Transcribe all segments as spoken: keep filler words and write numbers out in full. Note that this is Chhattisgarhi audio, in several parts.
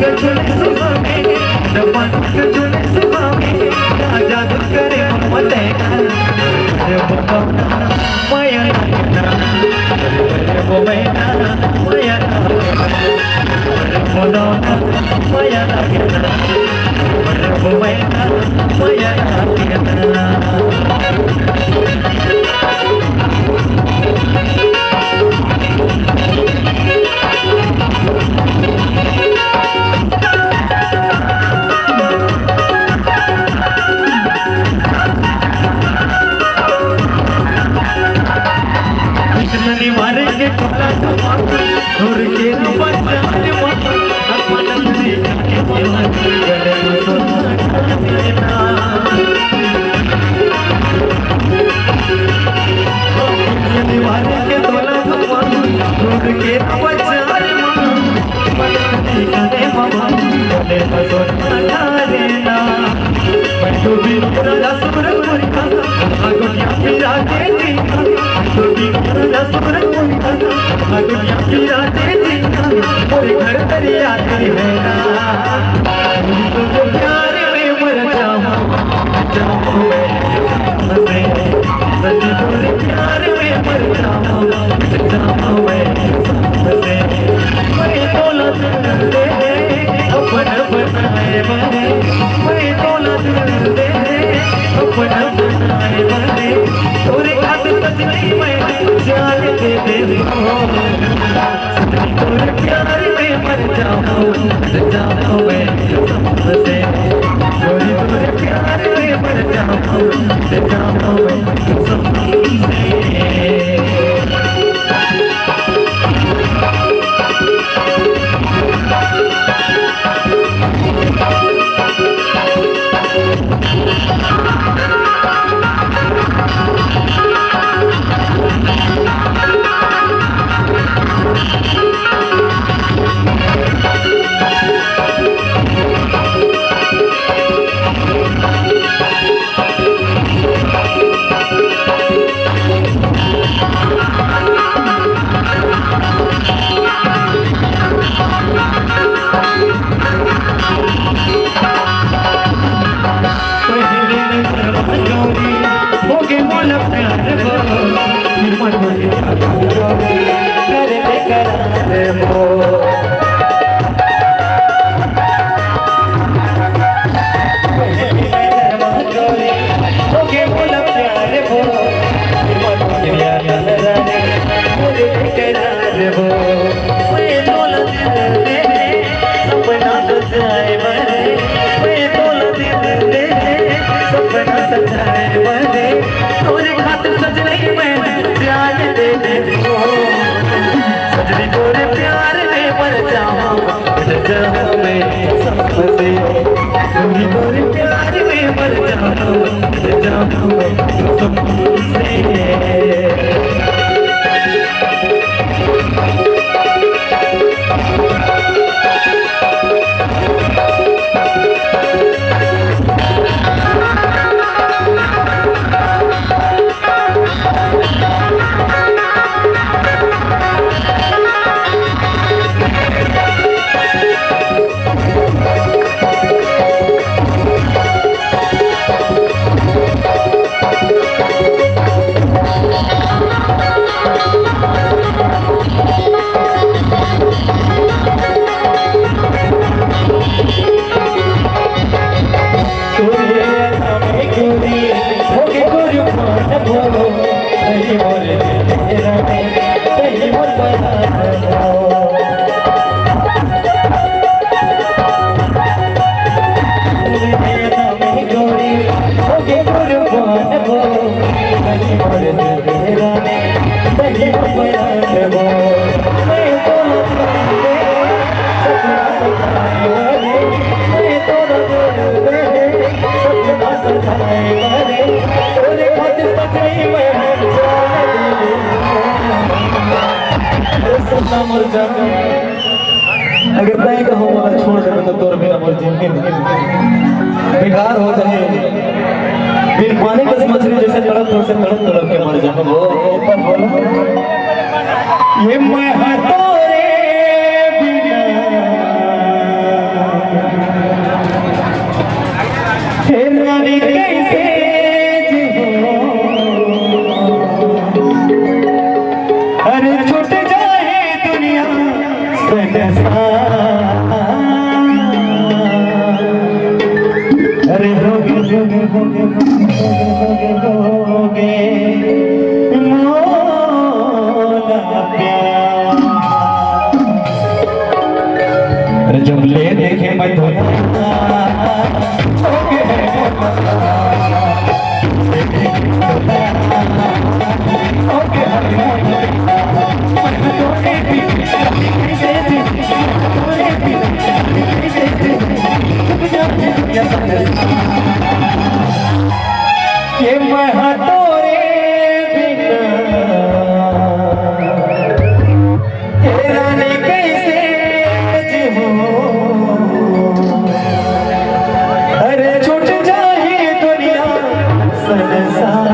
कछु नइ सुहावे, जवानी कछु नइ सुहावे, का जादू करे ममता। अरे बताओ ना, मया लागना। अरे वो मैना, मया लागना। अरे बताओ ना, मया लागना। अरे वो मैना, मया लागना। प्यार में मर जाऊं, जाऊं मैं। सच बोल, प्यार में मर जाऊं, जाऊं मैं। कोई दौलत दे दे, अपना बनाए बने। कोई दौलत दे दे, अपना बनाए बने। तोरे खातिर सजनी मैं जान दे दे। तोरे प्यार में मर जाऊं, मर जाऊं मैं कसम से। गोरी तोरे प्यार में मर जाऊं, मर जाऊं मैं कसम से। सजनी तोरे प्यार में मर जाऊं, मर जाऊं मैं कसम से। सजनी तोरे प्यार में मर जाऊं, मर जाऊं मैं कसम से। अगर तय कहो मोला छोड़ देबे, तो तोर बिना मोर जिंदगी बेकार हो जाए। बिन पानी कस मछली जैसे तड़प, तड़प, तड़प, तड़प के मर जाबो। ये मैं हाँ तोरे बिना अरे जब ले देखे मैं तो ये मैं तोरे बिना, हे रानी, कैसे जीहूँ? अरे छूट जाही दुनिया संसार।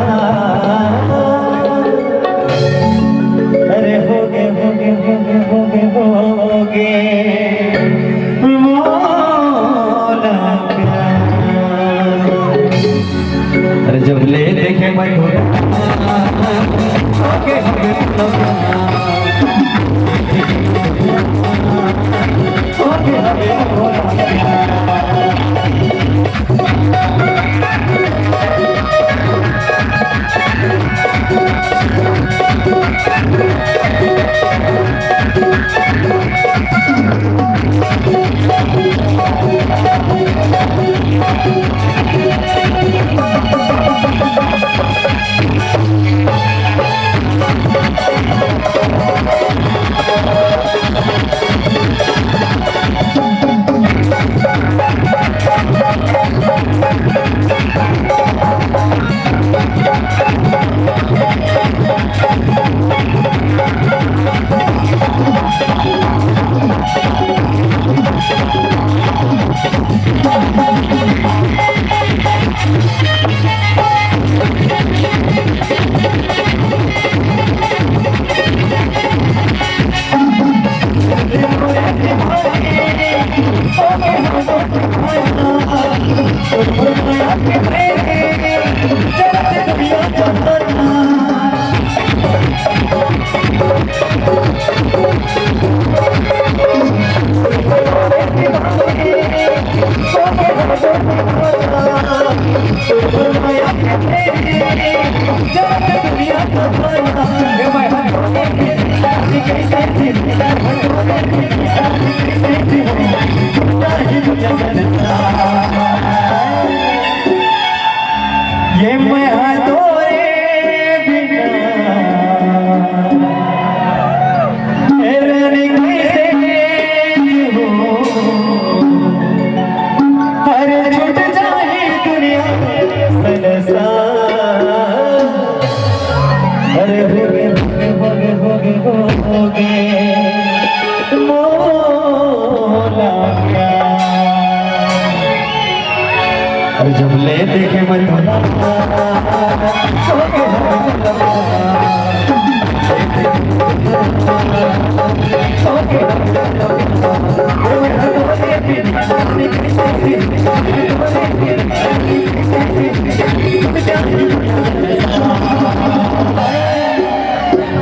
अरे होगे, होगे, होगे, होगे, होगे मोला प्यार। अरे जब ले देखे मैं तो ये मैं तोरे बिना, हे रानी, कैसे जीहूँ? अरे छूट जाही दुनिया संसार। अरे होगे, होगे, होगे, होगे, होगे मोला प्यार। अरे जब ले देखे मैं तो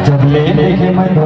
जब ले देखे मैं तो